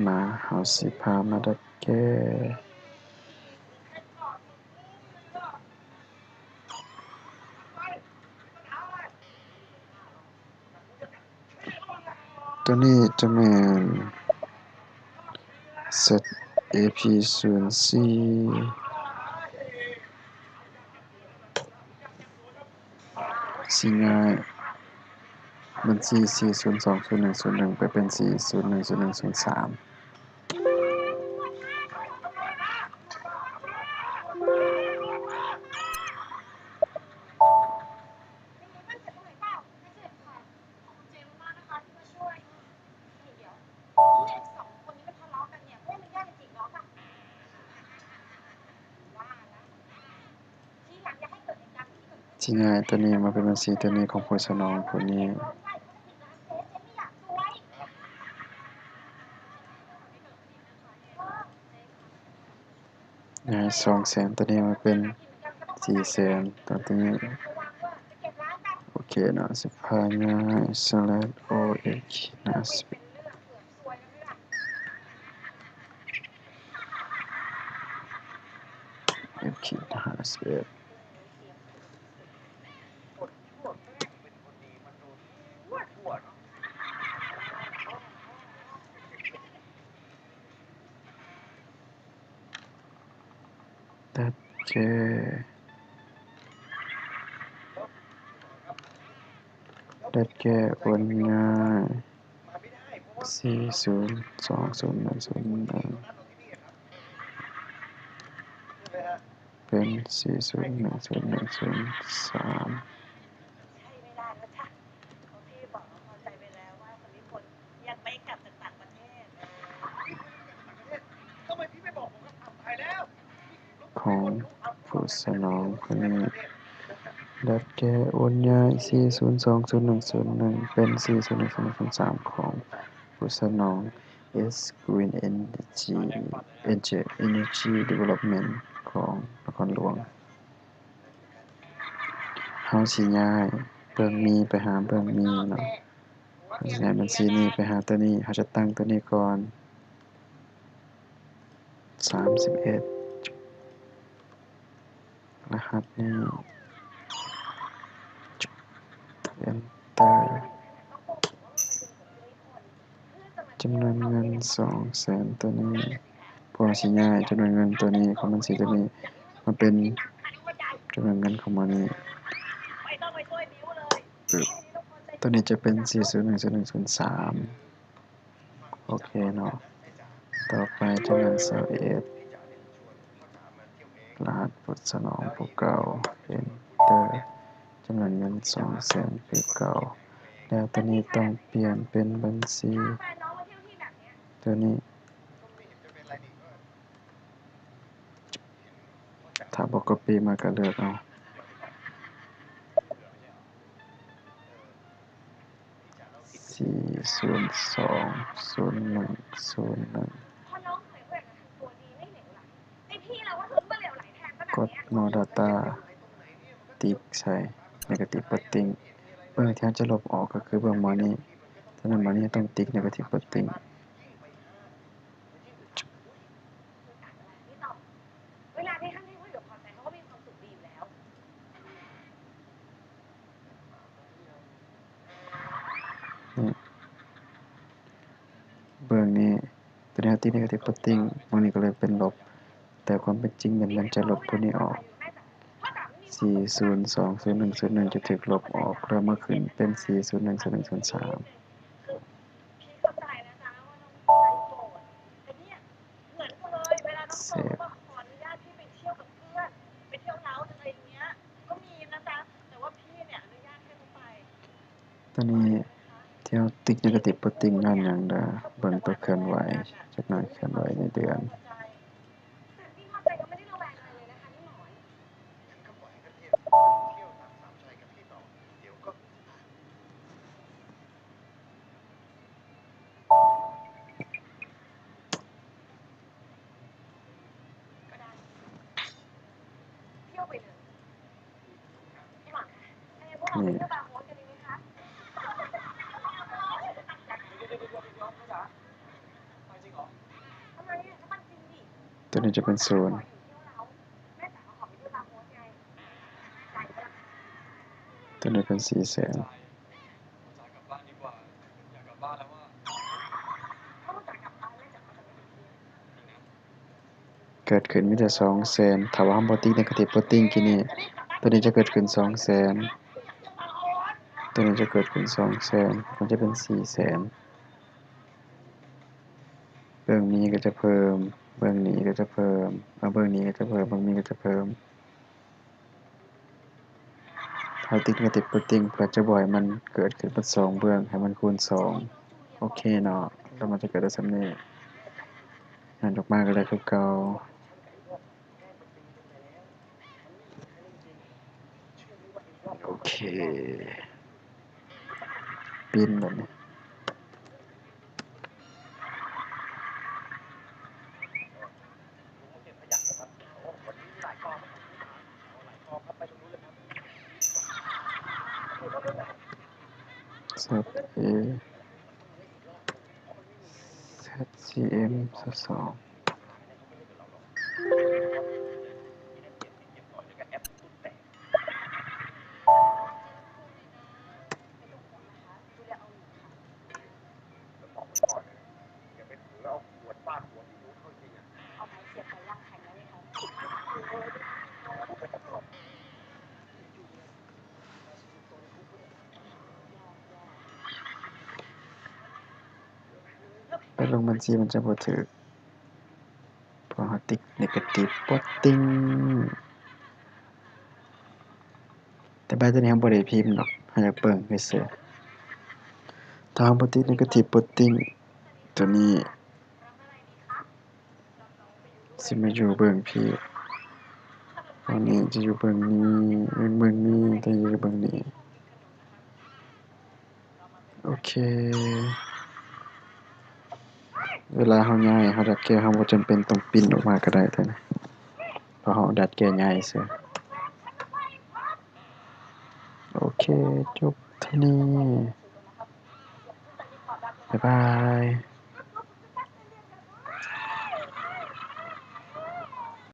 ມາ ເຮົາຊິພາມາດັດແກ້. ຕົວນີ້ຈະແມ່ນ ເຊັດ ເອພີ ສູນສີ່ ຊິຍ້າຍບັນຊີ ສີ່ສູນສອງສູນໜຶ່ງສູນໜຶ່ງ ໄປເປັນ ສີ່ສູນໜຶ່ງສູນໜຶ່ງສູນສາມ. ຊິຍ້າຍຕົວນີ້ມາເປັນບັນຊີຕົວນີ້ຂອງຜູ້ສະໜອງຜູ້ນີ້. ຍ້າຍສອງແສນຕົວນີ້ມາເປັນສີ່ແສນຕົວນີ້. ໂອເຄເນາະ ຊິພາຍ້າຍ ສະແລັດ ໂອເອັກ ນາ ເອັກ ຫ້າສິບເອັດ. ດັດແກ້ ດັດແກ້ໂອນຍ້າຍ ສີ່ສູນສອງສູນໜຶ່ງສູນໜຶ່ງ ເປັນ ສີ່ສູນໜຶ່ງສູນໜຶ່ງສູນສາມ. ຂອງຜູ້ສະໜອງຄົນນີ້ ດັດແກ້ໂອນຍ້າຍ ສີ່ສູນສອງສູນໜຶ່ງສູນໜຶ່ງ ເປັນ ສີ່ສູນໜຶ່ງສູນໜຶ່ງສູນສາມ ຂອງຜູ້ສະໜອງ ເອສ Green Energy ເອັນ ເອັນ ເອັນຈີ Energy Development ຂອງນະຄອນຫຼວງ. ເຮົາຊິຍ້າຍເບື້ອງມີໄປຫາເບື້ອງມີເນາະ. ເຮົາຊິຍ້າຍບັນຊີນີ້ໄປຫາຕົວນີ້. ເຮົາຈະຕັ້ງຕົວນີ້ກ່ອນ ສາມສິບເອັດ ລະຫັດນີ້ Enter. ຈຳນວນເງິນສອງແສນຕົວນີ້ ເພາະວ່າຊິຍ້າຍຈຳນວນເງິນຕົວນີ້ຂອງບັນຊີຕົວນີ້ມາເປັນຈຳນວນເງິນຂອງໝໍນີ້. ປຶບ ຕົວນີ້ຈະເປັນ ສີ່ສູນໜຶ່ງສູນໜຶ່ງສູນສາມ. ໂອເຄເນາະ ຕໍ່ໄປຈຳນວນຊາວເອັດ ລະຫັດຜູ້ສະໜອງຜູ້ເກົ່າ Enter. ຈຳນວນເງິນສອງແສນຄືເກົ່າ ແລ້ວຕົວນີ້ຕ້ອງປ່ຽນເປັນບັນຊີຕົວນີ້. ຖ້າບໍ່ກັອບປີ້ມາກໍເລືອກເອົາ ສີ່ສູນສອງສູນໜຶ່ງສູນໜຶ່ງ ກົດ More Data ຕິກໃສ່ Negative Putting. ເບື້ອງທີ່ເຮົາຈະລົບອອກກໍຄືເບື້ອງໝໍນີ້. ສະນັ້ນໝໍນີ້ຕ້ອງຕິກ Negative Putting. ເບື້ອງນີ້ ຕົວນີ້ເຮົາຕິກ Negative Putting ໝໍນີ້ກໍເລີຍເປັນລົບ ແຕ່ຄວາມເປັນຈິງແມ່ນມັນຈະລົບຕົວນີ້ອອກ ສີ່ສູນສອງສູນໜຶ່ງສູນໜຶ່ງ ຈະຖືກລົບອອກ ແລ້ວມາຂຶ້ນເປັນ ສີ່ສູນໜຶ່ງສູນໜຶ່ງສູນສາມ. ເຊບ ຕອນນີ້ທີ່ເຮົາຕິກ Negative Putting ຍ້ອນຫຍັງເດີ ເບິ່ງຕົວເຄື່ອນໄຫວຈັກໜ້ອຍ ເຄື່ອນໄຫວໃນເດືອນ. ນີ້ ຕົວນີ້ຈະເປັນສູນ ຕົວນີ້ເປັນສີ່ແສນ. ເກີດຂຶ້ນມີແຕ່ສອງແສນ ຖ້າວ່າເຮົາບໍ່ຕິດ negative plotting ກີ້ນີ້ ຕົວນີ້ຈະເກີດຂຶ້ນສອງແສນ ຕົວນີ້ຈະເກີດຂຶ້ນສອງແສນ ມັນຈະເປັນສີ່ແສນ. ເບິ່ງນີ້ກໍຈະເພີ່ມ ເບິ່ງນີ້ກໍຈະເພີ່ມ ເບິ່ງນີ້ກໍຈະເພີ່ມ ເບິ່ງນີ້ກໍຈະເພີ່ມ. ເຮົາຕິດ negative plotting ເພື່ອຈະບໍ່ໃຫ້ມັນເກີດຂຶ້ນເບິດສອງເບື້ອງ ໃຫ້ມັນຄູນສອງ. ໂອເຄເນາະ ແລ້ວມັນຈະເກີດໄດ້ສ່ຳນີ້ ຫັນອອກມາກໍໄດ້ຄືເກົ່າ. ໂອເຄ ປິ່ນບາດນີ້. ເຊັດເອ ເຊັດຊີເອັມ ເຊັດສອງ. ໄປລົງບັນຊີມັນຈະບໍ່ຖືກ ເພາະເຮົາຕິດ negative plotting. ແຕ່ໃບຕົວນີ້ເຮົາບໍ່ໄດ້ພິມດອກ ເຮົາຢາກເບິ່ງຊື່ໆ. ຖ້າເຮົາບໍ່ຕິດ negative plotting ຕົວນີ້ ຊິມາຢູ່ເບື້ອງພີ້ ອັນນີ້ຈະຢູ່ເບື້ອງນີ້ ເບື້ອງນີ້ ແຕ່ຢູ່ເບື້ອງນີ້. ໂອເຄ ເວລາເຮົາຍ້າຍ ເຮົາດັດແກ້ ເຮົາບໍ່ຈຳເປັນຕ້ອງປິ່ນອອກມາກໍໄດ້ເທື່ອນະ ເພາະເຮົາດັດແກ້ຍ້າຍຊື່. ໂອເຄ ຈົບເທົ່ານີ້ ບາຍບາຍ.